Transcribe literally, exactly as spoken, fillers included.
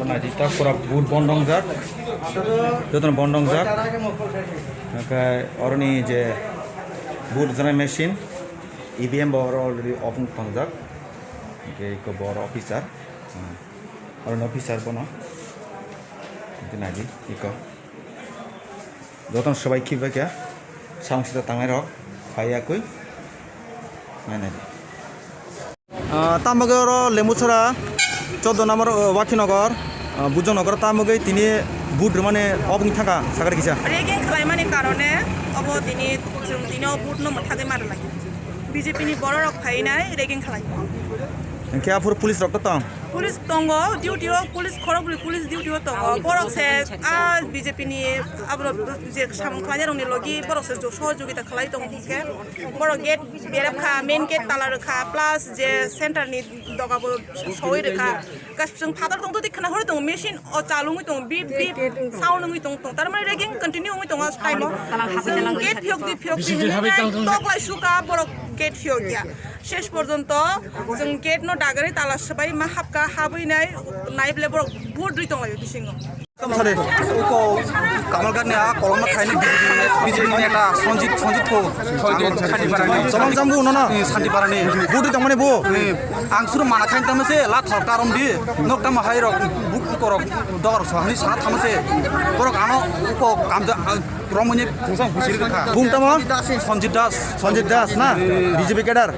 Naidi ta pura boot bondong jak. Jotono bondong jak. Oke, oroni je boot jana machine, E V M bo oro already open tongjak. Oke, iko bo oro officer. Hmm. Oroni officer bono. Oke, naidi, iko. Jotono swbai khibai khe, samung sita tangnai rok, phai yakui. Nainai. Ah, tamo khe oro Lembuchara, chordo number, oh, Wakhinagar, ah, Bujongnagar, tamo khe tini boot rwmani obo wng thangkha, sakari kisa. Ragging khlaimani karone obo tini chwng tini o boot no mwthagwi ma rwlai. B J P ni borok rok phainai ragging khlai. Hwnkhe aphuru police rok to tong? Police tongo, duty o police khorokbrwi police duty o tongo. Borok se a B J P ni aborok je samung khlainai rokni logi borok se jo-, sohojogita khlai tongo hwnkhe. Borok gate berap kha, main gate tala rwkha, plus je center ni doga bo soi rwkha. Kas chwng phatar tong twi khna hori tongo, machine o chalungwi tongo, bip bip sound wngwi tong tong. Tar mane ragging continue wngwi tongo time o. Chwng gate phiyok di phiyok di hinwi nai tok lai suka borok gate phiyok ya. Shesh porjonto chwng gate no dagari tala swbai ma hapka, habwi nai nai bole borok boot rwi tong lai bisingo. Sare, uko Kamalghat ni a kolomna khaini B J P neta Sanjit, Sanjit ko. Sanjit Sanjit Parani. Samang jambu no na. Eh, Sanjit Parani. Budi tongmani bo. Eh, ang suru mana khain tamo se la thok tarom di. Nok tamo hai rok buk korok dor so hani sa tamo se. Borok ano uko kamja romoni. Bung tamo? Sanjit Das. Sanjit Das na? Eh. B J P cadre.